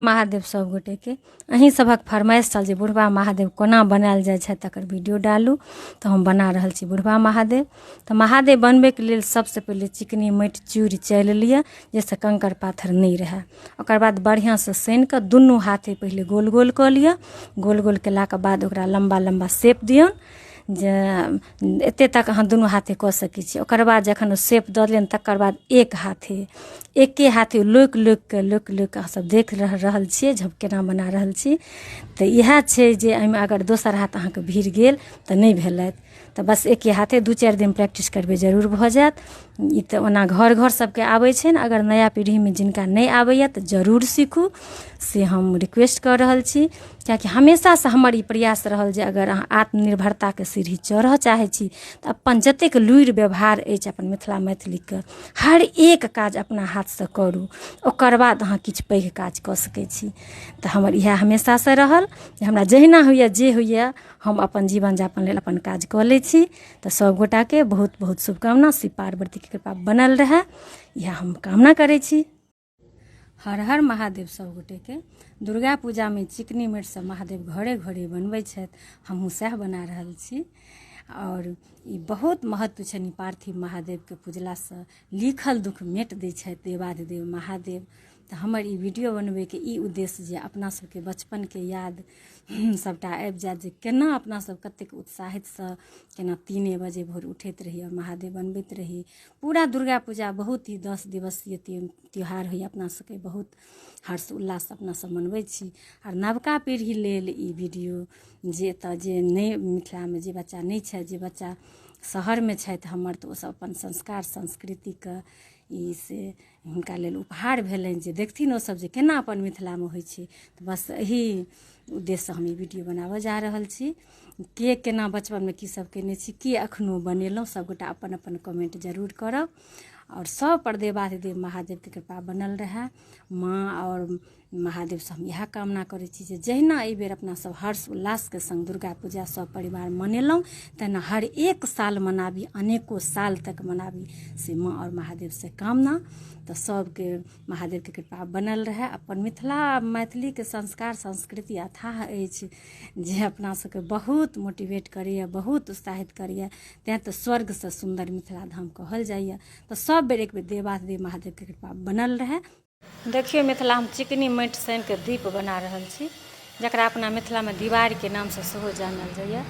महादेव सब गोटेके अहीं सभक फरमाइश छल जे बुढ़बा महादेव कोना बनायल जाइ छथि तकर वीडियो डालू। तऽ हम बना रहल छी बुढ़बा महादेव। तऽ महादेव बनबैके लेल सबसँ पहिले चिकनी माटि चूड़ि चालि लिअ जाहिसँ कंकड़ पाथर नहि रहए। ओकर बाद बढ़िआँसँ सानिकऽ दुनू हाथे पहिले गोल गोल कऽ लिअ। गोल गोल केलाके बाद ओकरा लम्बा लम्बा शेप दियौन जे एते तक अहाँ दुनू हाथे कऽ सकै छी। ओकर बाद जखन ओ शेप दऽ देलियनि तकर बाद एक हाथे एके हाथे लोकि लोकिके लोकि लोकिके अहाँ सब देख रहल छियै जे हम केना बना रहल छी। तऽ इएह छै जे एहिमे अगर दोसर हाथ अहाँके भिड़ गेल तऽ नहि भेलथि, तऽ बस एके हाथे 2-4 दिन प्रैक्टिस करबै जरूर भऽ जायत। ई तऽ ओना घर घर सबके आबै छनि, अगर नया पीढ़ीमे जिनका नहि आबैए तऽ जरूर सीखू, से हम रिक्वेस्ट कऽ रहल छी। किएकि हमेशासँ हमर ई प्रयास रहल जे अगर अहाँ आत्मनिर्भरताके सीढ़ी चढ़ऽ चाहै छी तऽ अपन जतेक लुरि व्यवहार अछि अपन मिथिला मैथिलीके हर एक काज अपना हाथसँ करू, ओकर बाद अहाँ किछु पैघ काज कऽ सकै छी। तऽ हमर इएह हमेशासँ रहल जे हमरा जहिना होइए जे होइए हम अपन जीवन यापन लेल अपन काज कऽ लै छी। तऽ सब गोटाके बहुत बहुत शुभकामना, शिव पार्वतीके कृपा बनल रहए इएह हम कामना करै छी। हर हर महादेव सब गोटेके। दुर्गा पूजामे चिकनी माटिसँ महादेव घरे घरे बनबै छथि, हमहूँ सएह बना रहल छी। आओर ई बहुत महत्व छनि पार्थिव महादेवके पूजलासँ लिखल दुःख मेट दै छथि देवाधिदेव महादेव। तऽ हमर ई वीडियो बनबैके ई उद्देश्य जे अपना सबके बचपनके याद सबटा आबि जायत जे केना अपना सब कतेक उत्साहितसँ केना 3 बजे भोर उठैत रही आओर महादेव बनबैत रही। पूरा दुर्गा पूजा बहुत ही 10 दिवसीय त्योहार होइए अपना सबके, बहुत हर्ष उल्लास अपना सब मनबै छी। आओर नवका पीढ़ी लेल ई वीडियो जे एतऽ जे नहि मिथिलामे जे बच्चा नहि छथि, जे बच्चा शहरमे छथि हमर, तऽ ओसब अपन संस्कार संस्कृतिके ई से हुनका लेल उपहार भेलनि जे देखथिन ओसब जे केना अपन मिथिलामे होइ छै। तऽ बस एही उद्देश्यसँ हम ई वीडियो बनाबऽ जा रहल छी। के केना बचपनमे की सब केने छी, के एखनो बनेलहुँ, सबगोटा अपन अपन कमेंट जरूर करब। आओर सब पर देवाधिदेव महादेवके कृपा बनल रहए। माँ आओर महादेवसँ हम इएह कामना करै छी जे जहिना एहिबेर अपना सब हर्ष उल्लासके संग दुर्गा पूजा सब परिवार मनेलहुँ तहिना हर एक साल मनाबी, अनेको साल तक मनाबी, से माँ आओर महादेवसँ कामना। तऽ सबके महादेवके कृपा बनल रहए। अपन मिथिला मैथिलीके संस्कार संस्कृति अथाह अछि जे अपना सबके बहुत मोटिवेट करैए, बहुत उत्साहित करैए, तैँ तऽ स्वर्गसँ सुन्दर मिथिला धाम कहल जाइए। तऽ सब बेर एक बेर देवाधिदेव महादेवके कृपा बनल रहए। देखियौ मिथिला हम चिकनी माटि सानिके दीप बना रहल छी, जकरा अपना मिथिलामे दीवारके नामसँ सेहो जानल जाइए।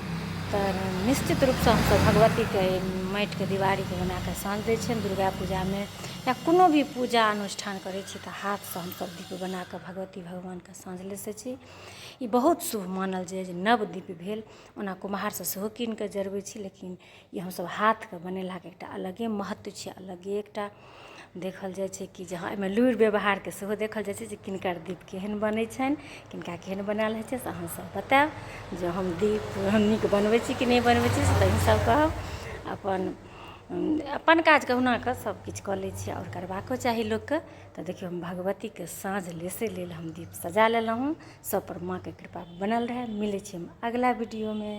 तऽ निश्चित रूपसँ हमसब भगवतीके माटिके दीवारीके बनाकऽ साँझ दै छियनि दुर्गा पूजामे या कोनो भी पूजा अनुष्ठान करै छी तऽ हाथसँ हमसब दीप बनाकऽ भगवती भगवानके साँझ लेसै छी। ई बहुत शुभ मानल जाइए जे नव दीप भेल। ओना कुम्हारसँ सेहो कीनिकऽ जरबै छी, लेकिन ई हमसब हाथके बनेलाके एकटा अलगे महत्व छै, अलगे एकटा देखल जाइ छै कि जे हँ एहिमे लुरि व्यवहारके सेहो देखल जाइ छै जे किनकर दीप केहन बनै छनि, किनका केहन बनायल होइ छै, से अहाँसब बतायब जे हम दीप नीक बनबै छी कि नहि बनबै छी, से तऽ अहीँसब कहब। अपन अपन काज कहुनाकऽ सबकिछु कऽ लै छी आओर करबाको चाही लोकके। तऽ देखियौ हम भगवतीके साँझ लेसै लेल हम दीप सजा लेलहुँ। सबपर माँके कृपा बनल रहए। मिलै छी हम अगिला वीडियोमे।